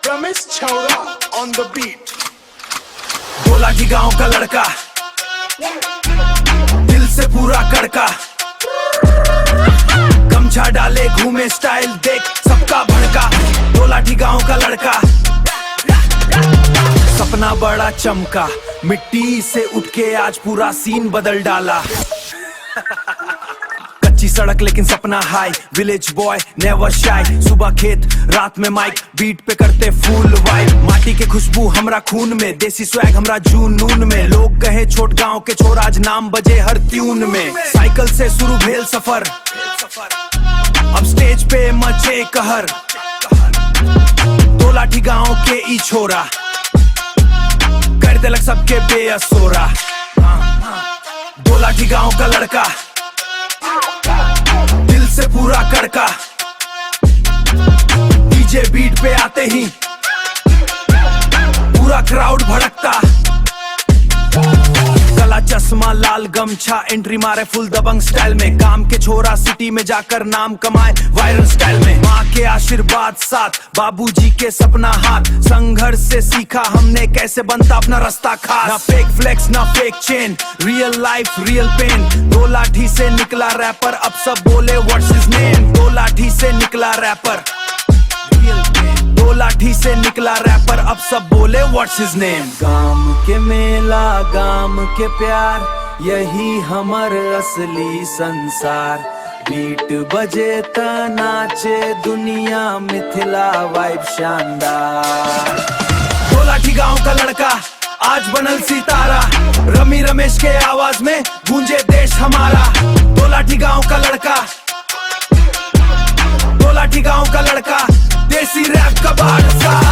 Ramesh Chowra on the beat. Dolathi गांव का लड़का, दिल से पूरा कड़का, गमछा डाले घूमे स्टाइल देख सबका भड़का। दोलाठी गांव का लड़का, सपना बड़ा चमका, मिट्टी से उठ के आज पूरा सीन बदल डाला। कच्ची सड़क लेकिन सपना high, village boy never shy. सुबह खेत, रात में माइक, बीट पे करते फुल वाइब। माटी के खुशबू हमरा खून में, देसी स्वैग हमरा जूनून में। लोग कहे छोट गांव के छोरा, आज नाम बजे हर ट्यून में। साइकिल से शुरू भेल सफर, अब स्टेज पे मचे कहर। दोलाठी गांव के ई छोरा कर देलक सबके बेअसोरा। दोलाठी गांव का लड़का, दिल से पूरा कड़का, डीजे बीट पे आते ही पूरा क्राउड भड़कता। काला चश्मा, लाल गमछा, एंट्री मारे फुल दबंग स्टाइल में। काम के छोरा सिटी में जाकर नाम कमाए वायरल स्टाइल में। माँ के आशीर्वाद साथ, बाबूजी के सपना हाथ, संघर्ष से सीखा हमने कैसे बनता अपना रास्ता खास। ना फेक फ्लेक्स, ना fake chain, real life, real pain. दो लाठी से निकला रैपर, अब सब बोले, "What's his name?" दो लाठी से निकला रैपर, दो लाठी से निकला रैपर, अब सब बोले, "What's his name?" गाम के मेला, गाम के प्यार, यही हमर असली संसार। बीट बजे त नाचे दुनिया, मिथिला वाइब शानदार। दो लाठी गांव का लड़का आज बनल सितारा, रमी रमेश के आवाज में गूंजे देश हमारा। दो लाठी गांव का लड़का, दो लाठी गांव का लड़का, देसी रैप का बादशाह।